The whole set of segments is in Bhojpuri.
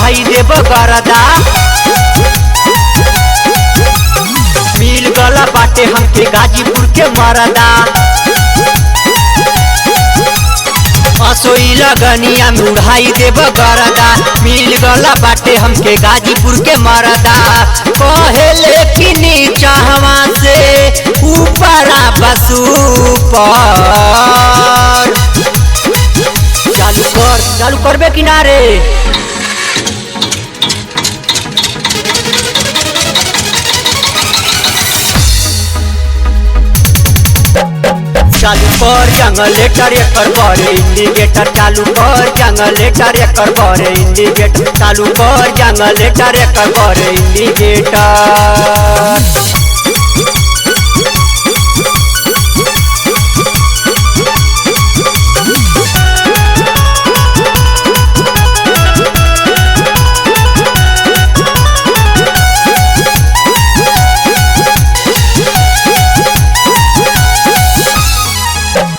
उड़ाई देब गरदा। मिल गला बाटे हमके गाजीपुर के मरदा। असोई लगनिया में उड़ाई देब गरदा। मिल गला बाटे हमके गाजीपुर के मरदा। कहेले कि नीचवा से ऊपरा बस ऊपर। चालू कर, चालू करबे किनारे। चालू कर जंगलेटर एकर बड़े इंडिकेटर। चालू कर जंगलेटर एकर बड़े इंडिकेटर। चालू कर जंगलेटर एकर बड़े इंडिकेटर।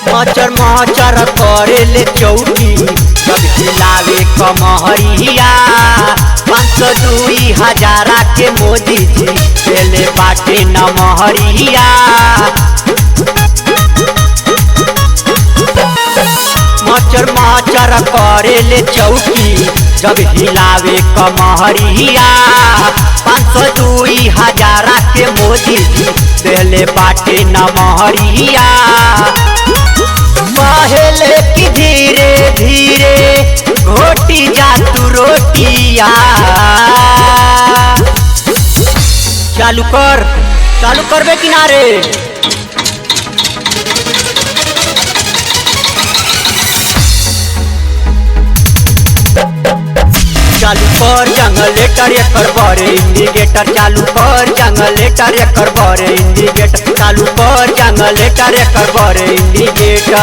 मचर मचर करेले चौकी जब हिलावे कमहरिया। 502 हजारा के मोदी जी देले बाटे नमहरिया। मचर मचर करेले चौकी जब हिलावे कमहरिया। 502 हजारा के मोदी जी देले बाटे नमहरिया। पहले की धीरे धीरे घोटी जा तू रोटिया। चालू कर, चालू करबे किनारे। चालू कर जंगलेटर एकर बड़े इंडिकेटर। चालू कर जंगलेटर एकर बड़े इंडिकेटर। चालू कर जंगलेटर एकर बड़े इंडिकेटर।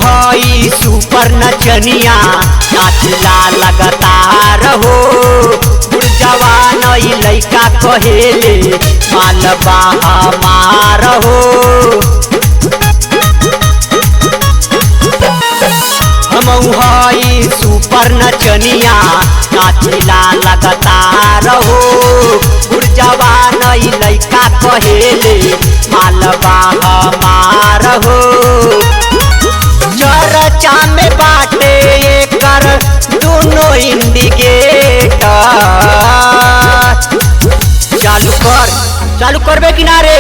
हई सुपर नचनिया नाचला लगातार हो। जवान लइका कहेले मालबा हमार हो। हम हई सुपर नचनिया नाचला लगातार हो। जवान लइका कहेले मालबा हमार हो। चर्चा में बाटे एकर दोनों इंडिकेटर। चालू कर, चालू करबे किनारे।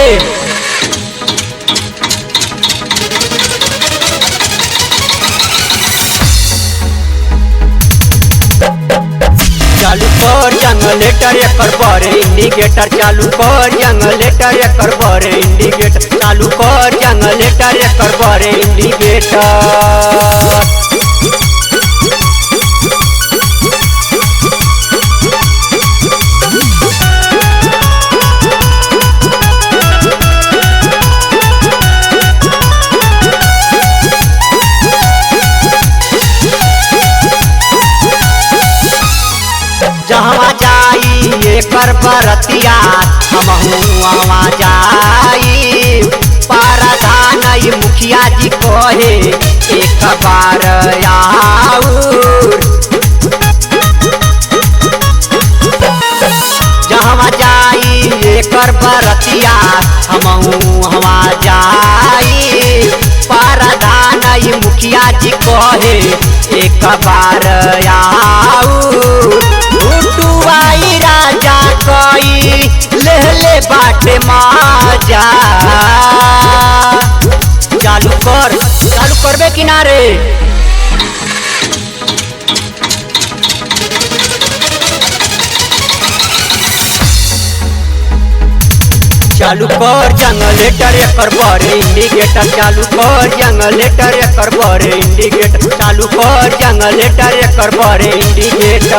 चालू कर जंगलेटर एकर बड़े इंडिकेटर। चालू कर जंगलेटर एकर बड़े इंडिकेटर। चालू कर जंगलेटर एकर बड़े इंडिकेटर। जहाँ जाई एकर बरतिया हमहू वहाँ जाई। पारधान मुखिया जी कहे एक बार आऊर। जहाँ जाई एकर बरतिया हमहू वहाँ जाई। पारधान मुखिया जी कहे एक बार आऊर। भुटुआई राजा कई लेहले बाटे माजा। चालू कर, चालू करबे किनारे। चालू कर जनरेटर एकर बड़े इंडिकेटर, चालू कर जनरेटर एकर बड़े इंडिकेटर, चालू कर जनरेटर एकर बड़े इंडिकेटर।